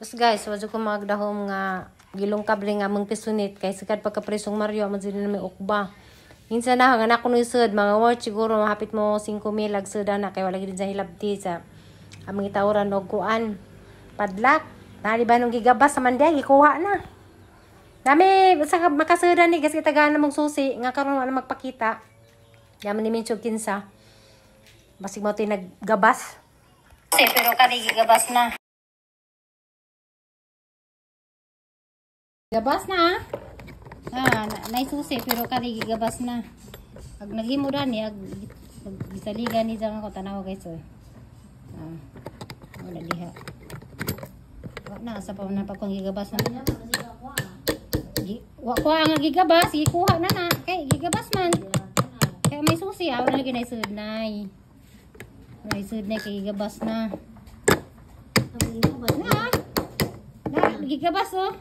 Tapos guys, wadyo ko magdahom nga gilungkab rin nga among pisunit kay sikad pagkapresong Mario man sila na may ukba. Minsan na nga nako sud mga worth siguro mahapit mo 5,000 ag suda na kay wala gid sa hilabti sa among itawran og kuan. Padlak. Nali ba nung gigabas sa manday gikuha na. Nami sa makasuda ni gas kitagaan namong susi nga karon wala magpakita. Yaman ni Mincho kinsa. Basig mo to'y naggabas. Pero kani gigabas na. Gabas na ah. Naisusi pero kani gigabas na. Ag naghimo dani ag gisaligan ni jang ako tanaw guys oy. Ah. Wala diha. Wa na sa pa na pa kung gigabas na. Wa ko ang gigabas, gikuha na na kay gigabas man. Kay may susi aw na lagi naisud nay. Naisud na kay gigabas na. Na. Na gigabas oh.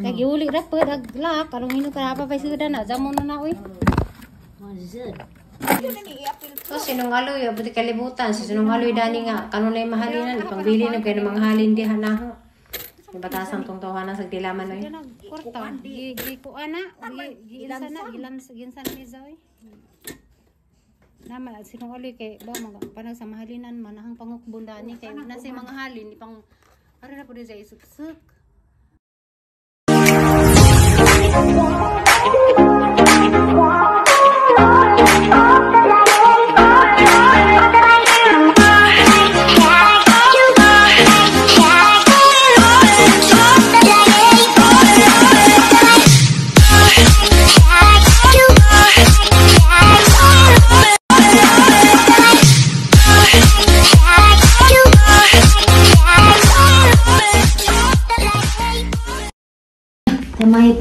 Kay giuli ra pud aglak karong hino ka pa pay suda na jamon na oy. So sinong aloy abot kalibutan si sinong aloy dani nga kanunay mahalinan ipangbili na kay mga halin diha na. Batasan tong tawhanan sa dilaman oy. Kwarta gi gi kuan na gi insa na gilam ginsa na ni Zoy. Nama sinong aloy kay ba mga panag sa mahalinan man ang pangukbon dani kay na say mga halin ipang ara na pud sa isuksuk.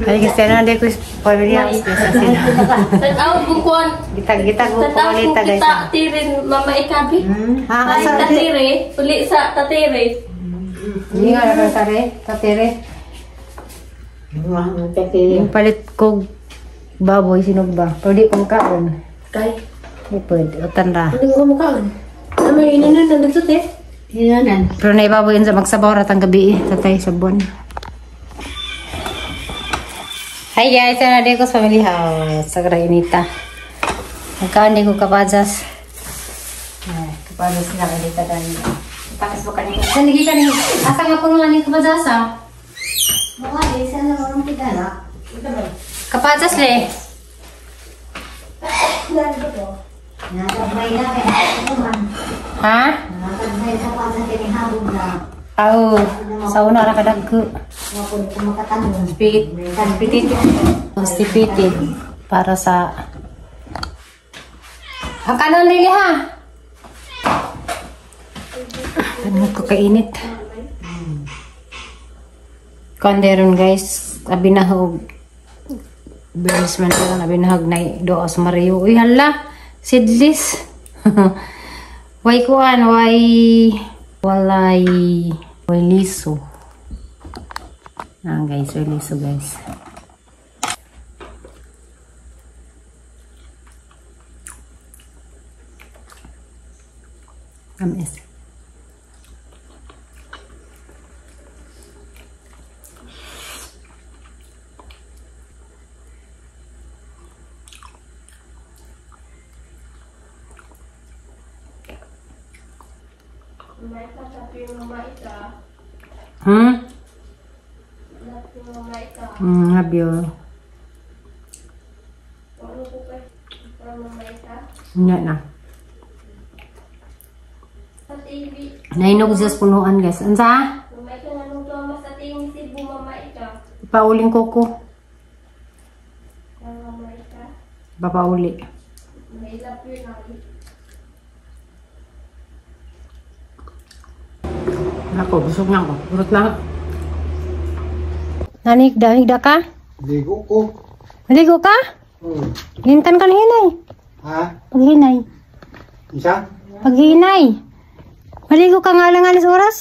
Ay kasi na de ko pamilya Tanaw bukon. Gitag-gitag ko ulit guys. Tatirin mama ikabi. Ha asa tatire uli sa tatire. Hindi nga na tare, tatire. Yung palit ko baboy sinugba. Pero di kong kaon. Kay di pwede utan ra. Hindi ko makaon. Ano ininan nandito te? Ininan. Pero naibaboy yun sa magsabaw ratang gabi tatay sa buwan. Hi guys, ana ko sa family house sa Inita. Nagkaan ko kapajas. Ay, kapajas na Inita dani. Pakas mo kanina. Sa nigi kanina. Asa nga puno ani kapajas ah? Mga isa na lang kita na. Kapajas le. Nakagbay na kay man. Ha? Nakagbay sa pa sa kinihabog na. Aw, sa una ra kadagko. Piti para sa ang kanon lili ha. Ano ko kainit. Konderon guys, abinahog. Bilis man ko abinahog na doos Mario. Uy hala, seedless. Way kuan, way walay way liso. Ah guys, way liso guys. Amis. Love you. Nga na. Nainog sa punuan guys. Ansa? Pauling koko. Papauli. Ako, busog na ako. Urot na. Nanik, higda ka? Ligo ko. Ligo ka? Oo. Gintan ka na hinay. Ha? Paghinay. Isa? Paghinay. Maligo ka nga lang alas oras?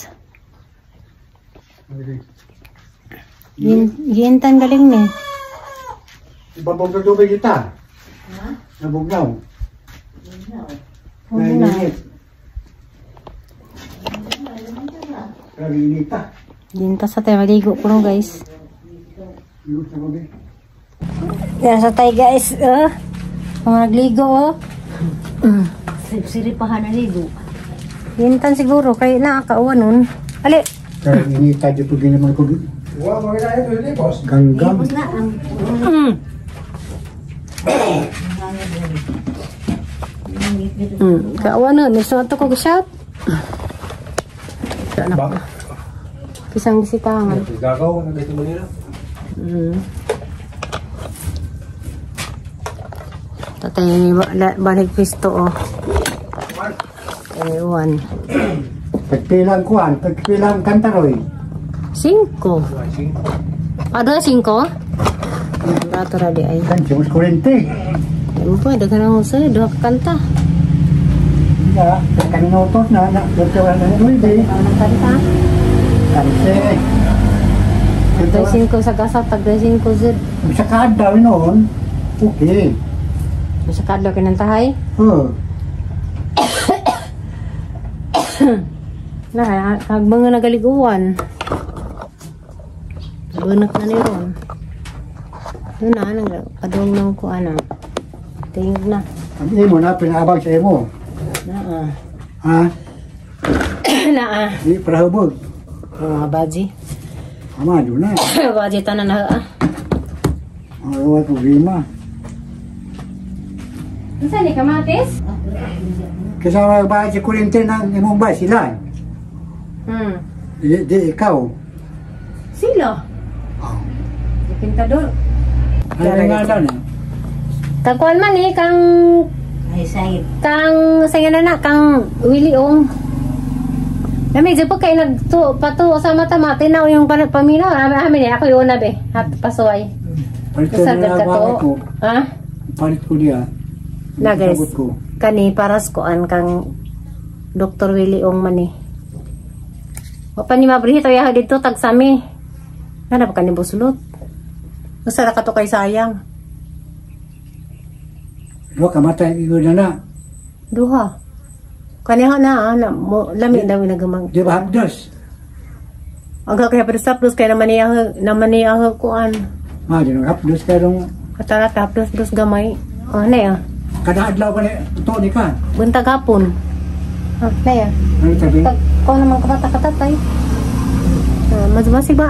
Gintan galing ni. Ibabog na tubig kita. Ha? Nabugnaw. Nabugnaw. Nainit. Grabe inita. Dinta sa tayo maligo ko no guys. Ligo sa gabi. Yan sa tayo guys. Mga nagligo oh. Siripahan na ligo. Dintan siguro kay nakakauwan nun. Ali. Grabe inita dito ginaman ko. Ganggam. Tapos na ang Kauwan nun. Gusto na ito ko shot. Pisang bisitahan. Gagaw, nagito mo nila. Tatay balik pisto oh. Ewan. Pagpilang kuan, pagpilang kantaroy. 5. Ano 5? Rato ra di ay. Kan simus kurente. Mo pa daghan ang usa duha ka kanta. Ya, kaninutos na na dito na nuebe. Ang kanta. Kanse. Tag 5 sa gasa tag 5 z. Sa kaadlaw noon, okay. Sa kadlaw kinantahay. Oh, Na kag mga nagaliguan. Bunak na ni ron. Yun na nang padung nang ko ana. Tingog na. Ang imo na pinabag sa imo. Naa. Ha? Naa. Di para hubog. Mga baji. Ama do na. Baji tanan na ah. Ang wala problema. Unsa ni kamatis? Kasi ba si kurente ng imong ba sila? Di, di ikaw. Sila. Oh. Pintador. Ano nga daw na? Kagkuan man eh, kang ay sayit. Kang saya na na kang Willie Ong. Nami di pa kay nagtu pato sa mata matinaw yung paminaw. Amin eh ako yun na be. Hat pasuway. Palit ko Kasal na ka ko. to. Ha? Palit ko niya. Na guys. Sagot ko. Kani paras koan kang Dr. Willie Ong man eh. Wa pa ni mabrihit ay dito tagsami. Nana pa kani busulot. Usa ra ka to kay sayang. Duha ka matay igo na na. Duha. Kaniha na, na mo, lami daw nagamang. Di ba hapdos? Ang kaya pero sa plus kay naman niya kuan. Ah, di na hapdos kay dong Katarata plus plus gamay. Oh, na ya. kada adlaw pa ni to ni ka. Buntag hapon. Ah, na ya. Ano sabi? Pag ko naman kabata katatay. Ah, mas ba?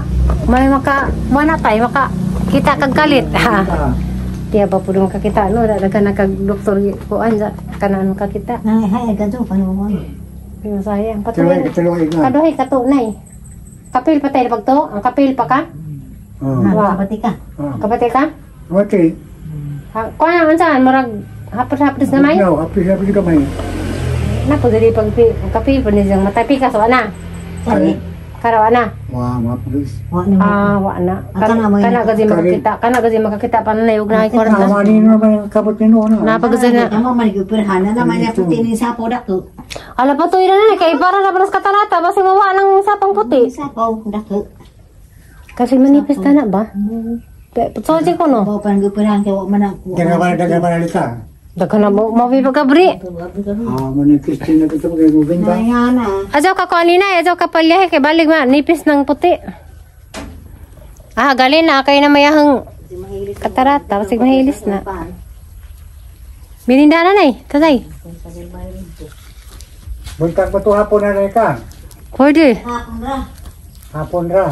May maka wala tay maka kita kag kalit. Ha. Ah, Tiya ba pud makakita no daghan na kag doktor kuan sa kanan makakita. Nang hay gadto paano mo. Pero sayang tuloy patuloy. tuloy nga. Kaduhay kato nay. Kapil pa tayo pagto? Ang kapil pa ka? Oh. Na kapati ka. Ah. Kapatid ka? Okay. Ha, kuan ang saan murag hapos-hapos na may? No, hapdos hapdos gamay. Na po dili pag kapil pa ni siyang matay pikas wa na. Sari. Karawa na. Wa hapdos. Wa ni mo. Ah, wa na. Ang kana mo Kana gazi makakita, kana gazi makakita pa na yug na kwarta. Tama ni naman kabot ni noon. Na pag na. Amo man gipirhan na naman niya puti ni sapo dako. Ala pa to na kay para na panas katarata basi mawa ng sapang puti. Sapo dako. Kasi manipis ta na ba? Putsoji ko no. Bo pan gipirhan kay wa man ako. Daga ba lita. Daghan na mo mapipagabri. Ah, mo ni Christine na gusto mo kay Gubin ba? Nayana. Ajaw ka ko anina, ajaw ka palyahe kay balig ma nipis ng puti. Ah, gali na kay na mayahang katarata basig mahilis na. Bininda na nay, tatay. Buntag ba to hapon na rin ka? Pwede. Hapon ra. Hapon ra.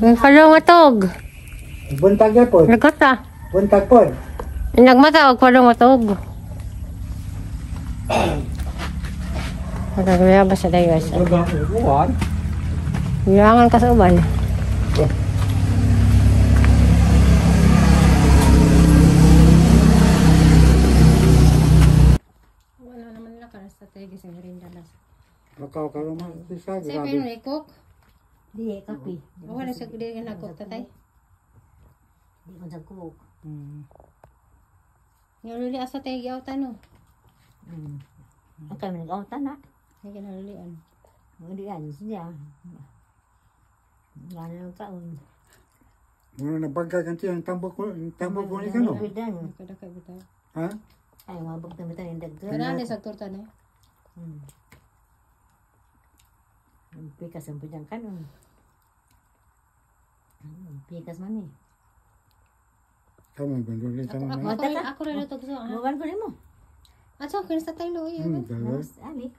May palong atog. Buntag ya po. Nagkata. Buntag po. Nagmata og palong atog. Nagagaya ba sa dayo sa? Bilangan ka sa uban. Wala naman nila ka sa tegi sa merinda lang. Makaw ka naman sa Sa pero ni cook. Di kape. Wala siya di na cook tatay. Di man sa cook. Ngaluli asa tayo giawtan no. Ang kami nag-auta na. Ay kinalulian. Hindi yan siya. Wala na ng kaon. Muna nabagka kanti ang tambo ko ni kano. Bidan. Kada kay bitaw. Ha? Ay, mabog na bitan yung dagdag. Kana ni sa torta na. Pikas ang pudyang kanon. Pikas man eh. Tama ba? Tama Ako ako rin ito gusto. Mukan ko nimo. Ato, kinsa tayo luoy. Ali.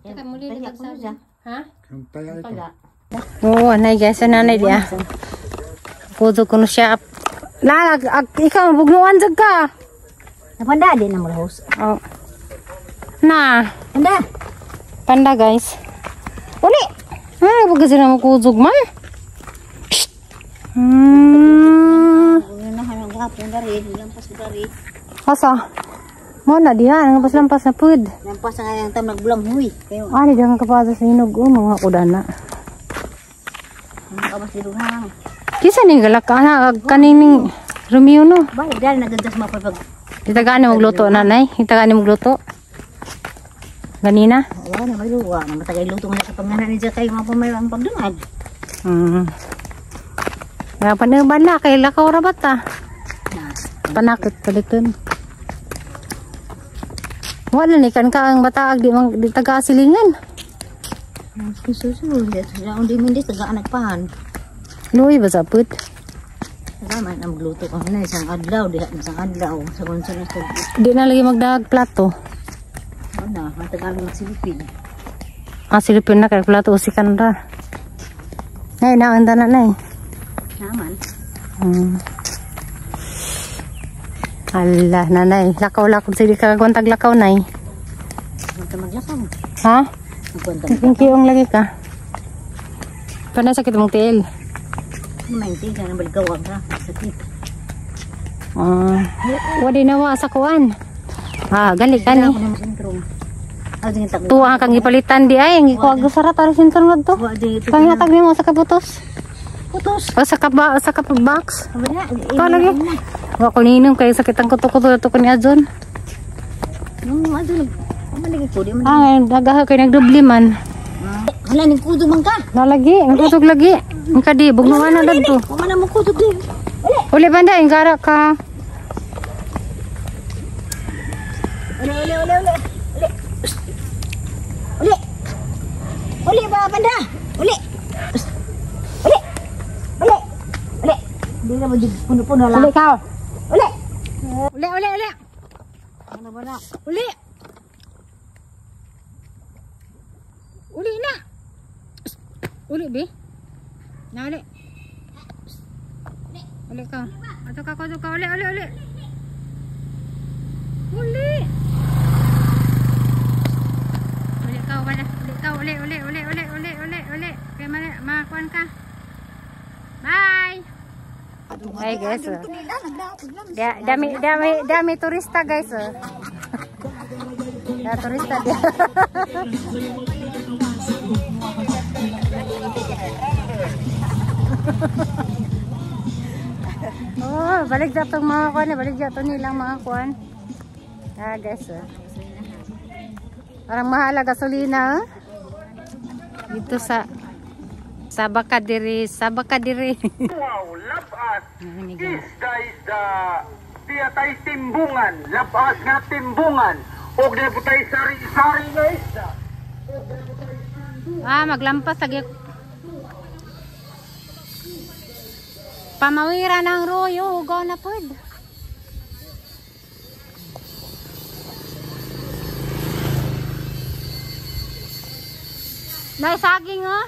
Taka muli na tagsabi. Ha? Oo, Oo, anay guys, nanay diya. Puto ko no siya. Na, ikaw, bugnuan jud ka. Napanda din na mo host. Oh. Na, Panda. panda guys. Uli! Ah, baga sila makuzog man. Psst. Lampas dari. Asa? Mo na diha, lampas-lampas na pud. Lampas nga yang tam nagbulang huy. Kayo. Ani diha nga kapasa sa hinog oh, mga kudana. Ang kabas dito hang. Kisa ni galak ana kanining Romeo no. Ba, dahil nagagas mapapag. Itagaan ni magluto nanay, itagaan ni magluto. Ganina. Wala na may luwa, na matagay luto nga sa panganan ni kay mga pamay ang pagdungag. Nga panuban na kay lakaw ra bata. Panakit paliton. Wala ni kan ka ang bataag di mang di taga silingan. Susunod, sa undi mindi taga anak pahan. Luoy ba sa put? Taga man ang magluto ka na isang adlaw, diha isang adlaw sa kung saan sa Di na lagi magdag plato. Ano, matagal magsilipin. Ah, silipin na kay plato usikan ra. Nay, naanda na nay. Naman. Ala, nanay, lakaw-lakaw sige ka kagwantag lakaw nay. Magta maglakaw. Ha? Magkwenta. Thank you ang lagi ka. Panay sakit mong tiil. May tiga na baligawag ka. Sakit. Ah, wadi na wa sa kuan. Ah, gali ka ni. Tuwa kang gipalitan di ay, ang gikuha sa rat ara sentro ngadto. Panghatag nimo sa kabutos. Putos. O sa kaba sa box. Ikaw lagi. Wa ko niinom kay sakit ang kuto-kuto to ko ni Azon. No, Azon. Lagi ko di man. Ah, nagaha kay nagdubli man. Hala ning kudo man ka. Nalagi, ang kusog lagi. Ang kadi bugnuan na dadto. Wa man mo kudo di. Uli banda ang gara ka. Uli uli uli uli. Uli. Uli. Uli ba banda? Uli. Uli. Uli. Uli. Di na mo puno-puno lang. Uli ka. Uli. Uli uli uli. Ano ba na? Uli. Uli na. Uli bi. Na uli. Uli ka. Ato ka ko ka uli uli uli. Uli. Uli ka wala. Uli ka uli uli uli uli uli uli uli. Kay makuan ka. Bye. Hey guys. Dami dami dami turista guys. Ya turista dia. Oh, balik jatong mga kuan, balik jatong nilang mga kuan. Ah guys. Parang mahal ang gasolina. Dito sa Sabakadiri, Sabakadiri. Wow, labas. Isda isda. Diya tay timbungan, labas nga timbungan. Og di po tay sari-sari nga isda. Ah, maglampas lagi. Pamawira ng royo, hugaw na pod. Nay saging oh.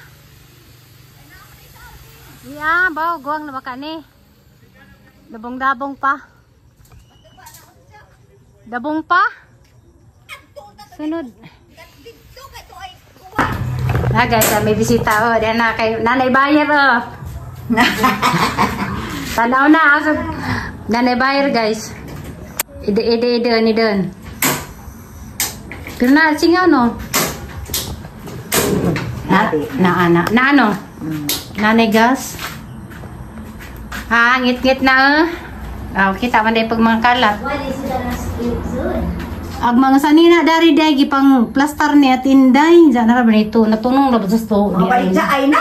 Yeah, baw guwang na baka ni. Dabong-dabong pa. Dabong pa. Sunod. Ah guys, may bisita oh. Diyan na kay Nanay Bayer oh. Tanaw na aso. Nanay Bayer guys. Ide ide ide ni don. Pero na singaw no. Na na ana na ano? Nanay gas. Ah, ngit-ngit na eh. Ah, kita man day pag mga kalat. Ag mga sanina dari day gipang plastar ni at inday. Diyan na ra ba nito natunong ra ba sa sto. Mabalik sa ay na.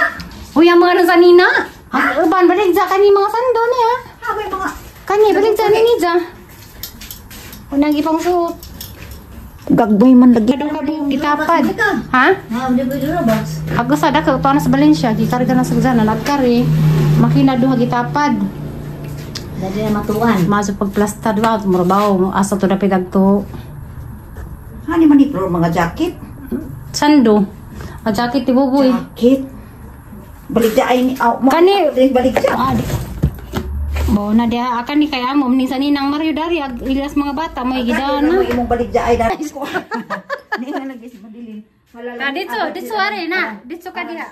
Uy, ang mga sanina. Ang uban balik sa kani mga sando niya. Ha, may mga Kani balik sa ni ja. Unang ipang suot. Gagmay man lagi. Gitapad. Ha? Ako sa dako to na sa Valencia, gikarga na sa Gzana, nagkari. Makina duha gitapad. Dali na matuan. Maso pagplasta duha murabaw asa to dapit agto. Hani man ni Flor mga jacket. Sando. A jacket ti Buboy. Jacket. Baligya ay ni aw mo. Kani- baligya. Ah, di. Bo na diha akan ni kay amo ni sa Ninang Mario dari ag ilas mga bata may gidana. Mo imong baligya ay dari ko. Ni nga lagi si Madeline. Ta dito, dito are na. Dito ka diha.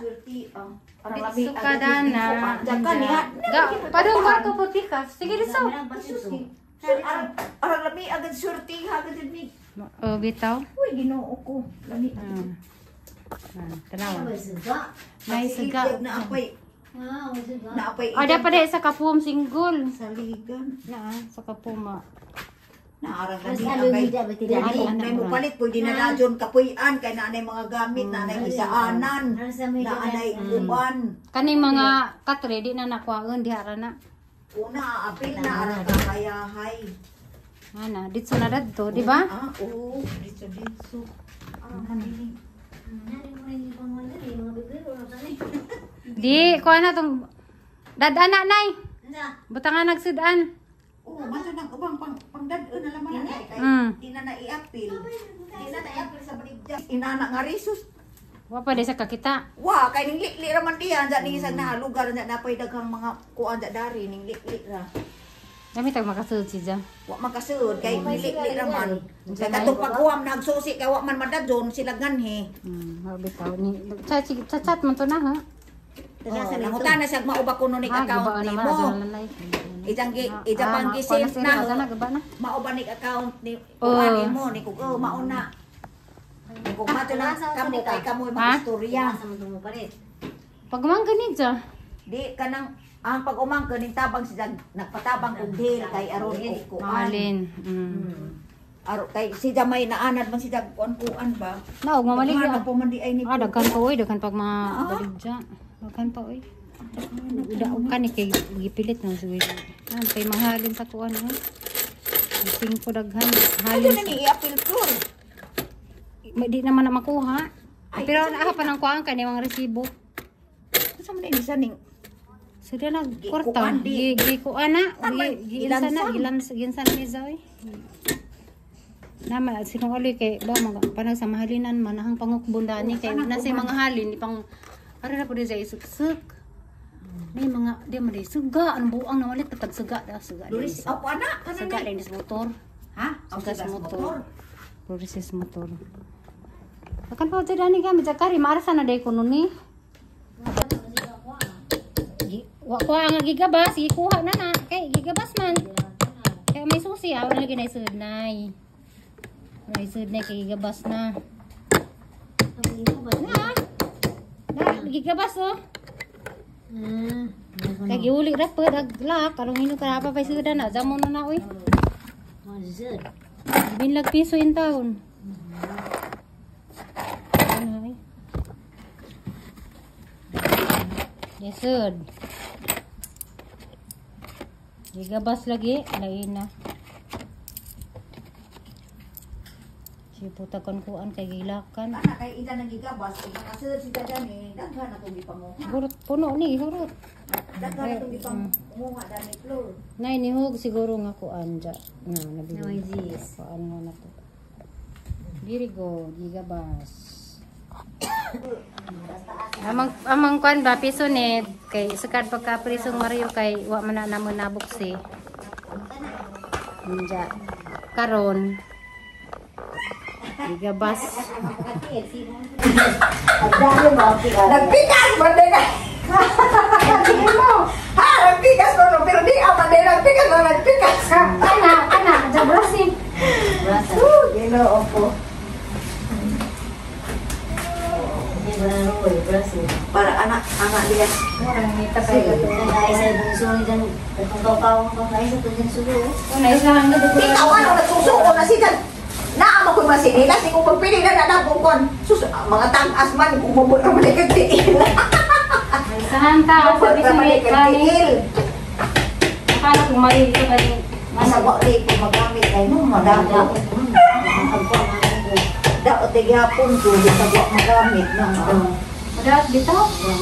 Dito ka dana. Ga, padung ko puti ka. Sige dito. Arang lami agad surti agad ni. Oh, bitaw. Uy, Ginoo ko. Lami. Tanawa. May suga. Na apay. Na apay. Ah, dapat sa kapum singgol. Saligan. Na, sa kapuma. Naarang lami agay. Kung mo palit, pwede na dajon kapuy-an kay naanay mga gamit, naanay isaanan, naanay uban. Kani mga katre di na nakuhaon diha ra na. Una, apil na arang kakayahay. Ana, dito na dadto, di ba? Ah, oo, dito dito. Arang kanini. Di, kuha na tong dadana nay. Butangan nagsudan. Oo, maso nang ubang pang pangdad-on na laman na kay di na naiapil. Di na naiapil sa baligya. Inana nga risus. Wa pa di sa kakita. Wa kay ning likli ra man diyan sa ning isang na lugar nya napay daghang mga kuan ja dari ning likli ra. Dami tag makasud siya. Wa makasud kay nilikli ra man. Kay katong paghuam nagsusi kay wa man madadyon sila ganhi. Bitaw ni chat chat man to na ha. Nangutan na siya mauba kuno ni account nimo. Ijang gi ija pang gi-save na. Mauba ni account ni kuan nimo ni kug mauna. Ni kug mato na kamo kay kamo mag-istorya. Pagmangga ni ja. Di kanang ang pag-umangka ning tabang siya nagpatabang og deal kay aron og kuan. Malin. Aro kay siya may naanad man siya kuan-kuan ba. Naog mamalig ya. Po man di ay ni. Ah, daghan pa oy, daghan pag mga baligya. Daghan pa oy. Daog ka ni kay gipilit na siguro. Ah, kay mahalin sa kuan oy. Singko daghan halin. Ano ni i-appeal floor? Di naman na makuha. Pero naa pa nang kuan kay mga resibo. Asa man ni sa ning Sudah na kurta. Gi kuan na, gi insa na, gilansa na ni Zoe. Nama sinong aloy kay ba mga panag sa mahalinan man ang pangukbon dani kay nasa mga halin ipang ara na pud sa isuksuk. May mga di man suga ang buang na walit patag suga da suga. Luris ako ana kana suga din sa motor. Ha? Suga sa motor. Luris sa motor. Akan pa jud ani gamit jakari marasa na day kuno ni. Wa kuha nga gigabas, gikuha na na. Kay gigabas man. Kay may susi aw na lagi na isud nay. May isud nay kay gigabas na. Na. Na gigabas oh. Kay giuli ra pud aglak karong hino ka pa pa isudan na jamo na na oy. Binlag piso in town. Ano ay? Yesud. Gigabas lagi, lain na. Siputa kon kuan kay gilakan. Ana kay ida nang gigabas, makasud si dani, daghan akong gipanguha. Hurot puno ni, hurot. Daghan akong gipanguha dani floor. Nay nihog siguro nga kuan ja. Nga nabili. Kuan mo na to. Dirigo, gigabas. Amang kuan ba piso net kay sukad pagka prisong Mario kay wa man na namo nabuksi. Unja karon gigabas. Nagpikas man din. Ha, nagpikas no pero di ama din nagpikas no nagpikas. Ana ana jabrasi. Ginoo ko. Para anak anak dia. Ikaw ano nagsusuko na siya. Naama ko masinilas, di ko pagpili na nadapong kon. Sus, mga tang-as man, kung mabot na malikad tiil. Saan ta? Sabi sa may tiil. Akala kung mali ito kani. Masawa rin kung magamit ay mo, madamo. Nagdaot ay gihapon ko di pa wa magamit na. Madaot dito?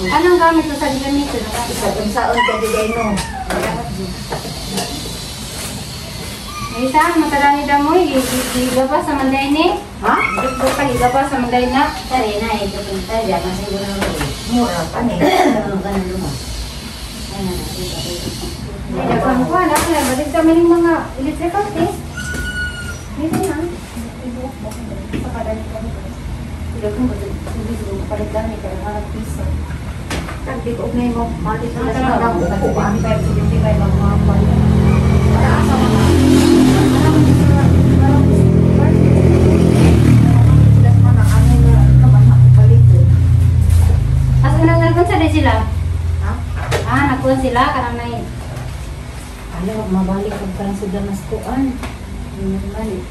Anong gamit ko sa gamitin? Sa unsaon ka di no. Ay sa matadani damoy igaba sa manday ni. Ha? Dugtong pa igaba sa manday na. Tari na ito punta diyan kasi siguro na. Mura pa ni. Ano ka na lumo? Ano na dito. Ay daghan ko na kaya balik kami ng mga electrical eh. Dito na. Sa kadani ko. Daghan ko hindi siguro palit dami kay harap piso. Tagdi ko na mo malit Ang na sa tanaw, damo ko. 75, 75 ang mga kwan. Para asa man. Sila man ang ano na naman ako palit. Asa na nagkon sa sila? Ha? Ah, nagkuhan sila kanang nay. Ano mabalik ang parang sa Damascoan. Balik.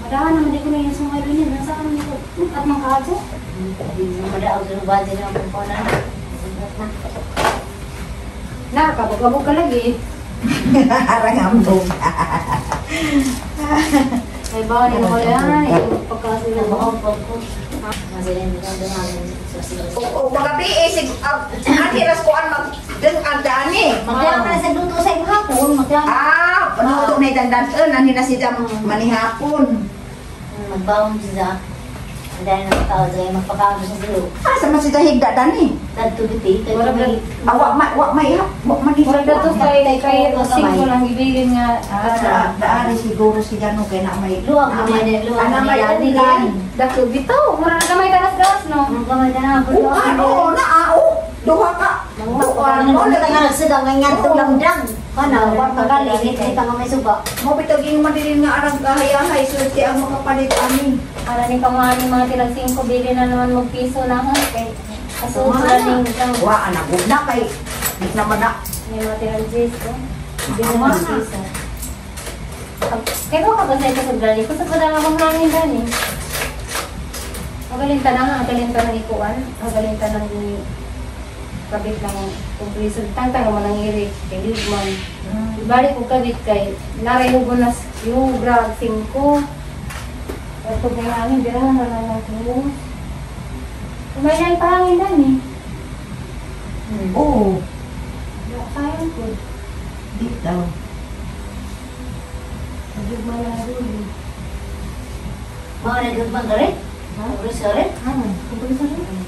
Madahan naman di ko na yung sungay niya. Nasa kan nito at mga kaago. Hindi mo madaog sa budget ng pamponan. Na. Na, kabog-kabog ka lagi. Arang ambog. Ay ba ni mo yan, yung pagkasila mo. O magabi eh sig ani ras kuan mag deng ang dani. Magdala ka na sa luto sa imong hapon, magdala. Ah, panuto na dandan ani na siya manihapon. Magbaon siya. Ang dahil ng tao sa magpakaon sa silo. Asa man siya higda dani? Tadto biti kay may Awa ma wa may wa man ni Murag dato kay kay Rosing ko lang gibigin nga Ah, daari siguro siya no kay na may Luwag mo na luwag Ana na may dani. ulan. Dato bitaw, murag na gamay ganas-ganas no. Ang gamay na ako. Ukan oo na ah oh. Duha ka. Duha no Ano lagi. nga sa gangan nga lamdang. Kana wa pagaling ito nga may suba. Mo bitag yung madilin nga arang kahayahay swerte ang makapalit ani. Para ni kamani mga tilag 5 bili na naman mo piso na ha kay kasulod ning kang Wa ana gud na kay di naman na. may mga tilag 10 ko. Bili na ng piso. Kaya ko ka ba sa ito sa dali? Kusog ba na akong hangin dani? Magaling ta na nga, magaling ta ng ikuan, magaling ta ng kabit ng compressor. Tangtang naman ang irik, kay Lugman. Ibalik ko kabit kay naray hugo na yung grab 5. Ito kay hangin, dira na lang ang tulong. Kumain pa hangin dani. Oo. Sayang ko. Di daw. Lugman na rin. Mao na gud man gare? Ha? Compressor eh? Ano? Compressor rin?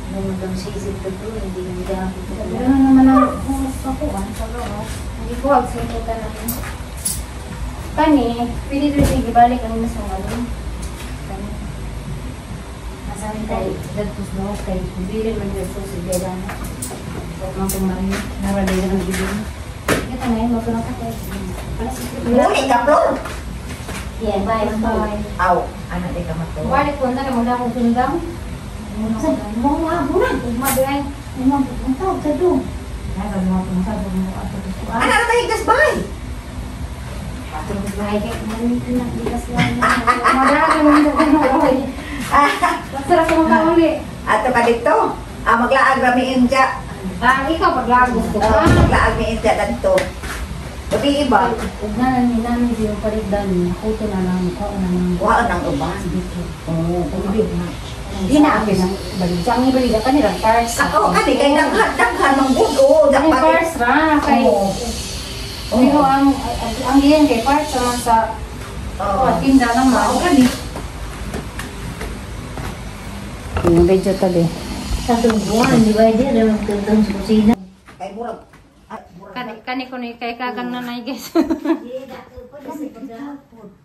Ano sisip ko to, hindi mo dapat. Dira na naman ang pakuan sa gawas. Hindi ko agsulputan na. Kani, pwede rin siya gibalik ang nasong ano. Kani. Masabi tayo. Dagtos daw kay bilin man yung susi dela na. Huwag man kong mariyo. Naralay na ng bilin. Ito na yun, magpunta ka kay. Muli ka Flor. Yeah, bye. Bye. Aw, ana di ka mato. Balik ko na, muna akong sundang. Mo nga mo na. Ugma bilay. Mo ang tawag sa do. Ana ra tayo gas bay. Bahay kay kumanin na bigas lang. Madara ka nung doon. Masarap ka makauli. Ato ka dito. Ah, maglaag ra mi inja. Ah, ikaw paglagos ko ka. Maglaag mi inja dadto. Gabi iba. Ug na ni namin yung palit dani, kuto na lang ko na lang. Wa nang uban. Oo, Gabi na. Di na ako nang baligya. Ang ibaligya ka nila, parts. Ako kani kay daghan daghan mang gud oo, Ang dapat. parts ra kay Oo. pero ang giyan kay parts naman sa Oo. oh, tinda naman. Mao kani. Yung video tabi. Sa tungguan, di ba di rin magtungtong sa kusina. Kay murag ah, murag Kani kani ko ni kay kagang nanay guys.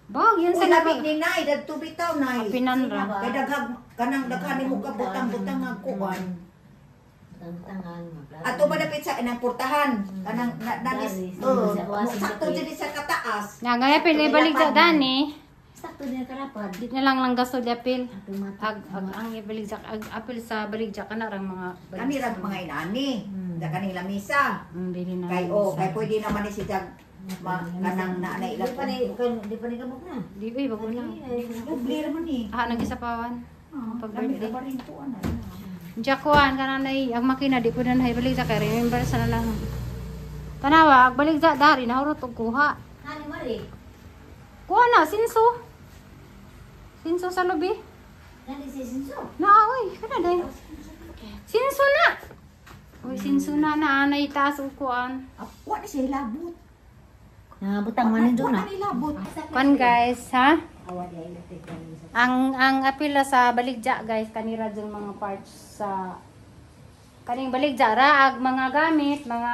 Bog yun Uy, sa lami labi. ni Nay, dadto bitaw Nay. Apinan ra. Kay daghag kanang daghan nimo ka butang-butang nga kuan. Tangtangan. Ato ba dapit sa inang portahan kanang na, nanis Dari, oh, sa sakto dyan sa kataas. Na gaya pil ibalik sa dani. Sakto din karapad. Di na lang lang gasol apil. Ag ag ang ibalik sa ag apil sa baligya kana rang mga Kani ra mga inani. Da kaning lamisa. Bili na. Kay oh, kay pwede naman ni si Jag ma, kanang na na Di ilang pa ni di pa ni kabuk na. Di uy bago na. Doble ra man ni. Ah, nagisapawan. Pag Lami birthday. ra pa rin to ana. Jakuan kana nay ang makina di po na balik sa kay remember sa na lang. Tanawa, ag balik sa dari nahurot og kuha. Hani mari. Kuha na, sinso. Sinso sa lubi. Nani si Sinso? Na, oy, kana day. Sinso na. Oy, sinso na na anay taas og kuan. Ah, wa na siya hilabot. Nabutang man Wa na. na hilabot. Kuan guys, ha? Ang apila sa baligja guys, kanira dyan mga parts sa kaning baligja ra ag mga gamit, mga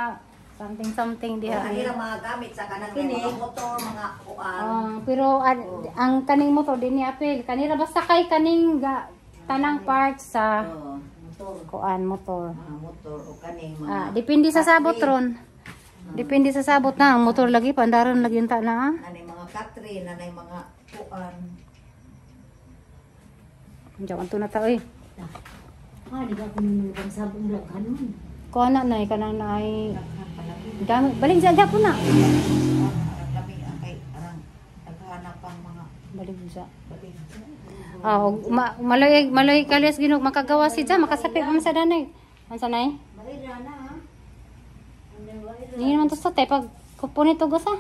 something something diha. Kanira mga gamit sa kanang mga motor, mga kuan. Ah, pero ang kaning motor din ni apil, kanira basta kay kaning tanang parts sa Oh, motor, kuan motor. mga motor o kaning mga Ah, depende sa sabot ron. Depende sa sabot na ang motor lagi pandaron lagi unta na. Ah. Nanay mga katre, nanay mga kuan. Diyan anto na ta oy. Ah, di ba kung nang sabong laghanon? Kuan na nay kanang naay dami baligja gyapon na. Arang lami kay arang naghanap ang mga Baligja. balik. Ah, og maloy maloy kalyas ginog makagawa si dyan, makasapi pa man sa danay. Ansa nay? Baira na ha. Hindi naman to sa te pag kupunit og usa.